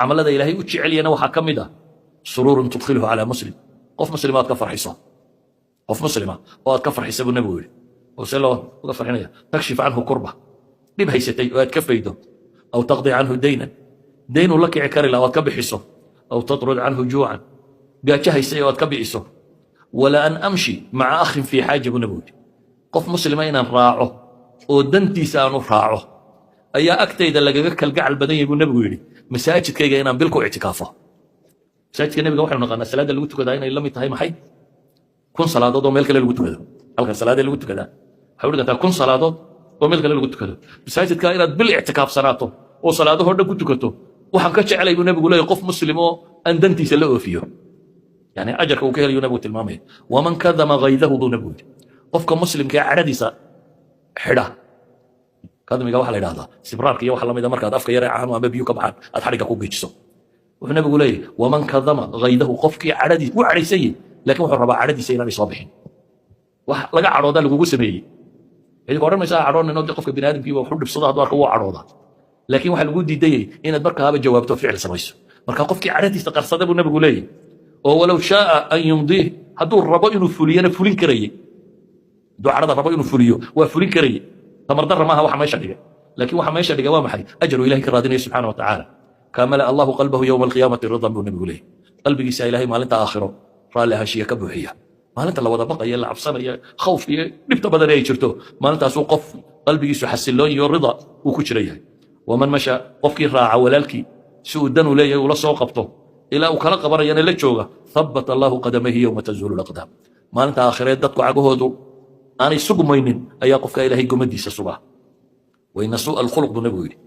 Camalada Ilaahay u jecelyana waxaa ka mid ah سرور تدخله على مسلم, qof muslima aad ka farxiso, qof muslima oo aad ka farxisa buu Nebigu yidhi. Oo see loo uga farxinaya? تكشف عنه كربة, dhib haysatay oo aad ka faydo, أو تقضي عنه دينا, dayn uu la kici kari laha oo aad ka bixiso, أو تطرد عنه جوعا, gaajo haysay oo aad ka bi'iso. ولأن أمشي مع أخ في حاجة buu Nebigu yidhi, qof muslima inaan raaco oo dantiisa aan u raaco ayaa agtayda lagaga kalgacal badan yahay buu Nebigu yidhi, masaajidkayga inaan bil ku ictikaafo. Masaajidka Nebiga waxaynu naqaanaa salaadda lagu tukadaa inay la mid tahay maxay? 1000 salaadood oo meel kale lagu tukado. Halkan salaadee lagu tukadaa waxay u dhigantaa 1000 salaadood oo meel kale lagu tukado. Masaajidka inaad bil ictikaafsanaato oo salaadahoo dhan ku tukato waxaan ka jeclay buu Nebigu leeyahy, qof muslim oo aan dantiisa la oofiyo. Yani ajarka uu ka helayo Nebigu tilmaamaya. ومن كظم غيظه buu Nebigu yidhi, qofka muslimka ee cadhadiisa xidha. Kadmiga waxaa la yidhahdaa sibraarka iyo waxa lamida, markaad afka yare caano ama biyo ka baxaan aad xadhigga ku geejiso. Wuxuu Nebigu leeyahy: ومن كظم غيظه, qofkii cadhadiis wuu cadhaysan yahy, laakiin wuxuu rabaa cadhadiisa inaanay soo bixin. Wax laga cadhoodaa lagugu sameeyey, idinku odhan maysaa cadhoonin oo dee qofka biniaadamkiiba wuxuu dhibsado hadduu arko wuu cadhoodaa, laakiin waxaa lagu diidayay inaad markaaba jawaabto, ficil samayso. Marka qofkii cadhadiisa qarsada buu Nebigu leeyahy, oo ولو شاء أن يمضيه, hadduu rabo inuu fuliyana fulin karayey, hadduu cadhada rabo inuu fuliyo waa fulin karayey, tamardarra maaha waxa meesha dhigay, laakiin waxa meesha dhigay waa maxay? Ajaru Ilahay ka raadinaya subxaana wa tacaala. ملأ الله قلبه يوم القيامة رضا buu Nebigu leeyahy, qalbigiisa Ilahay maalinta aakhiro raalli ahaanshiya ka buuxiya. Maalinta la wada baqaya, la cabsanaya, khawf iyo dhibta badan ay jirto, maalintaasuu qof qalbigiisu xasiloon iyo rida uu ku jira yahay. ومن مشى, qofkii raaca walaalkii si uu dan u leeyahay ula soo qabto ilaa uu kala qabanayana la jooga, ثبت الله قدميه يوم تزول الأقدام, maalinta aakhireed dadku cagahoodu aanay sugmaynin ayaa qofka Ilaahay gomadiisa sugaa. وإن سوء الخلق buu Nebigu yidhi,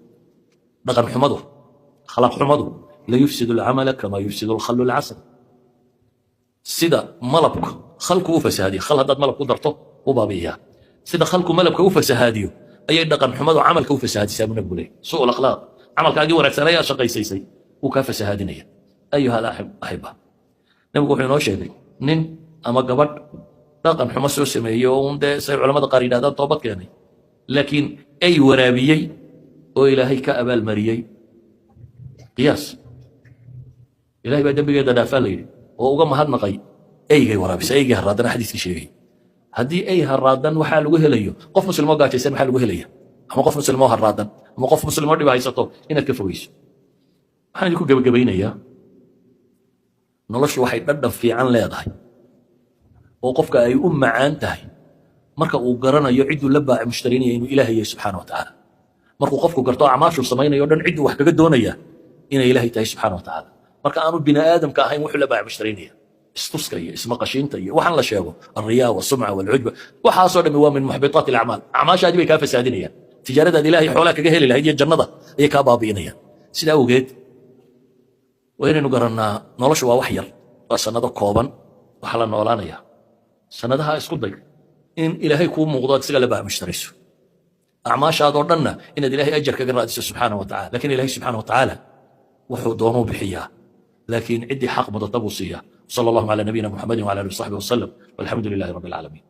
dhaqan xumadu, akhlaaq xumadu, ليفسد العمل كما يفسد الخل العسل, sida malabku khalku u fasahaadiyo. Khal haddaad malab ku darto u baabi'iyaa. Sida khalku malabka u fasahaadiyo ayay dhaqan xumadu camalka u fasahaadisaa buu Nebigu leeyahy. سوء الأخلاق camalkaagii wanaagsan ayaa shaqaysaysay wuu kaa fasahaadinaya. أيها الأحبة, Nebigu wuxuu inoo sheegay nin ama gabadh dhaqan xumo soo sameeyey oo un dee say culamada qaar yidhahdaan toobad keenay, laakiin ay waraabiyey oo Ilaahay ka abaalmariyey. Qiyaas, Ilahay baa dembigeeda dhaafaa la yidhi oo uga mahadnaqay eygay waraabisay, eygii haraadan xadiiskii sheegay. Haddii ey haraadan waxaa lagu helayo, qof muslimoo gaajaysan maxaa lagu helaya? Ama qof muslimoo haraadan ama qof muslimoo dhib haysato inaad ka fogeyso. Waxaan idinku gebagabaynayaa, noloshu waxay dhadhan fiican leedahay oo qofka ay u macaan tahay marka uu garanayo cidduu la baaci mushtariinaya inuu Ilaahay yahay subxaana wa tacaala. Markuu qofku garto acmaashuu samaynayo o dhan cidduu wax kaga doonaya inay Ilaahay tahay subxaana wa tacaala, marka aanu bini aadamka ahayn wuxuu la baaci mushtariinaya, istuska iyo ismaqashiinta iyo waxaan la sheego, الرياء والسمعة والعجب, waxaasoo dhami waa من محبطات الأعمال. Acmaashaadii bay kaa fasaadinayaan, tijaaradaad Ilaahay xoolaa kaga heli lahayd iyo jannada ayay kaa baabi'inayaan. Sidaa awgeed waa inaynu garannaa noloshu waa wax yar, waa sannado kooban waxaa la noolaanayaa. Sannadaha isku day in Ilaahay kuu muuqdo, aad isaga la baaci mushtarayso, acmaashaadoo dhanna inaad Ilaahay ajar kaga raadiso subxaana wa tacala. Lakin Ilahay subxaana wa tacaala wuxuu doonuu bixiyaa, laakiin ciddii xaq mudata buu siiyaa. صلى الله على نبينا محمد وعلى اله وصحبه وسلم، والحمد لله رب العالمين.